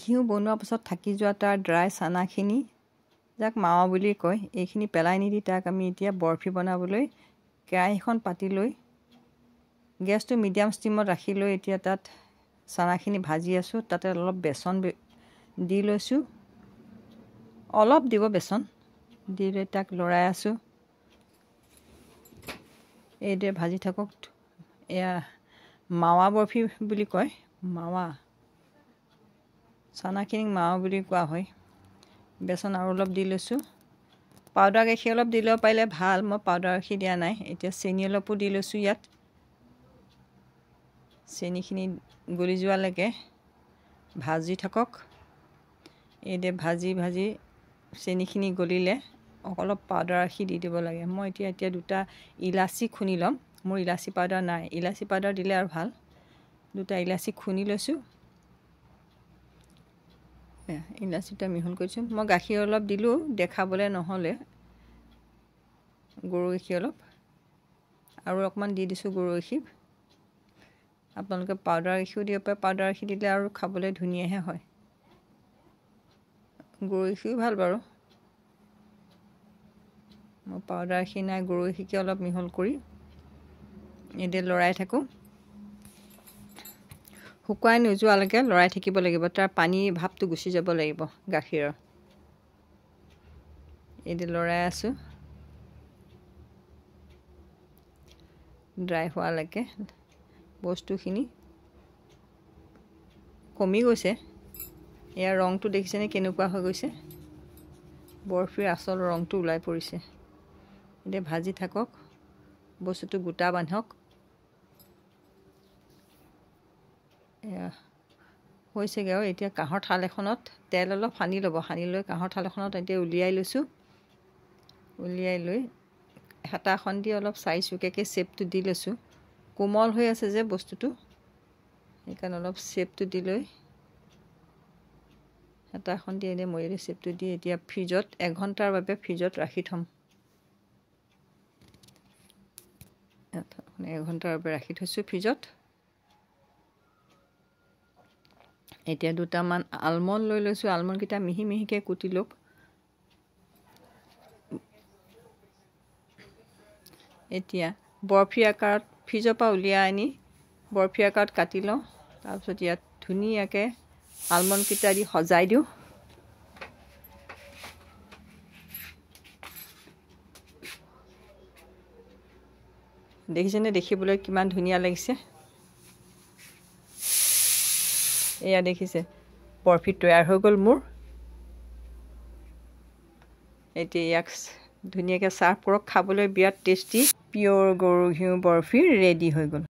ঘিউ বনোৱাৰ পাছত থাকি যোৱা তাৰ ড্ৰাই চানাখিনি, যাক মাৱা বুলি কয়, এইখিনি পেলাই নিদি তাক আমি এতিয়া বৰফি বনাবলৈ কেৰাহীখন পাতি লৈ গেছটো মিডিয়াম ষ্টিমত ৰাখি লৈ এতিয়া তাত চানাখিনি ভাজি আছোঁ। তাতে অলপ বেচন দি লৈছোঁ, অলপ দিব বেচন দি লৈ তাক লৰাই আছোঁ। এইদৰে ভাজি থাকক। এয়া মাৱা বৰফি বুলি কয়, মাৱা চানাখিনিক মাৱা বুলি কোৱা হয়। বেচন আৰু অলপ দি লৈছোঁ। পাউডাৰ গাখীৰ অলপ দি ল'ব পাৰিলে ভাল, মই পাউডাৰ গাখীৰ দিয়া নাই। এতিয়া চেনি অলপো দি লৈছোঁ ইয়াত। চেনিখিনি গলি যোৱালৈকে ভাজি থাকক। এইদৰে ভাজি ভাজি চেনিখিনি গলিলে অলপ পাউডাৰ গাখীৰ দি দিব লাগে। মই এতিয়া এতিয়া দুটা ইলাচি খুন্দি ল'ম। মোৰ ইলাচি পাউডাৰ নাই, ইলাচি পাউডাৰ দিলে আৰু ভাল। দুটা ইলাচি খুন্দি লৈছোঁ, ইলাচিটা মিহল কৰিছোঁ। মই গাখীৰ অলপ দিলোঁ, দেখাবলৈ নহ'লে। গৰু গাখীৰ অলপ আৰু অকণমান দি দিছোঁ গৰু গাখীৰ। আপোনালোকে পাউডাৰ গাখীৰো দিব পাৰে, পাউডাৰ গাখীৰ দিলে আৰু খাবলৈ ধুনীয়াহে হয়। গৰু গাখীৰো ভাল বাৰু, মই পাউডাৰ গাখীৰ নাই, গৰু গাখীৰকে অলপ মিহল কৰি এতিয়া লৰাই থাকোঁ। শুকুৱাই নোযোৱালৈকে লৰাই থাকিব লাগিব, তাৰ পানী ভাৱটো গুচি যাব লাগিব গাখীৰৰ। এতিয়া লৰাই আছোঁ ড্ৰাই হোৱালৈকে। বস্তুখিনি কমি গৈছে। ইয়াৰ ৰংটো দেখিছেনে কেনেকুৱা হৈ গৈছে, বৰফিৰ আচল ৰংটো ওলাই পৰিছে। এতিয়া ভাজি থাকক, বস্তুটো গোটা বান্ধক। এয়া হৈছেগৈ আৰু। এতিয়া কাঁহৰ থাল এখনত তেল অলপ সানি ল'ব, সানি লৈ কাঁহৰ থাল এখনত এতিয়া উলিয়াই লৈছোঁ। উলিয়াই লৈ হেতাখন দি অলপ চাৰিচুকীয়াকৈ শ্বেপটো দি লৈছোঁ। কোমল হৈ আছে যে বস্তুটো, সেইকাৰণে অলপ শ্বেপটো দি লৈ হেতাখন দি এনেই মৰিলে শ্বেপটো দি এতিয়া ফ্ৰিজত এঘণ্টাৰ বাবে ফ্ৰিজত ৰাখি থ'ম। এঘণ্টাৰ বাবে ৰাখি থৈছোঁ ফ্ৰিজত। এতিয়া দুটামান আলমণ্ড লৈ লৈছোঁ। আলমণ্ডকেইটা মিহি মিহিকৈ কুটি লওক। এতিয়া বৰফি আকাৰত ফ্ৰিজৰ পৰা উলিয়াই আনি বৰফি আকাৰত কাটি লওঁ। তাৰপিছত ইয়াত ধুনীয়াকৈ আলমণ্ডকেইটা দি সজাই দিওঁ। দেখিছেনে দেখিবলৈ কিমান ধুনীয়া লাগিছে। এয়া দেখিছে বৰফি তৈয়াৰ হৈ গ'ল মোৰ। এতিয়া ইয়াক ধুনীয়াকৈ চাৰ্ভ কৰক, খাবলৈ বিৰাট টেষ্টি। পিয়'ৰ গৰু ঘিউ বৰফি ৰেডি হৈ গ'ল।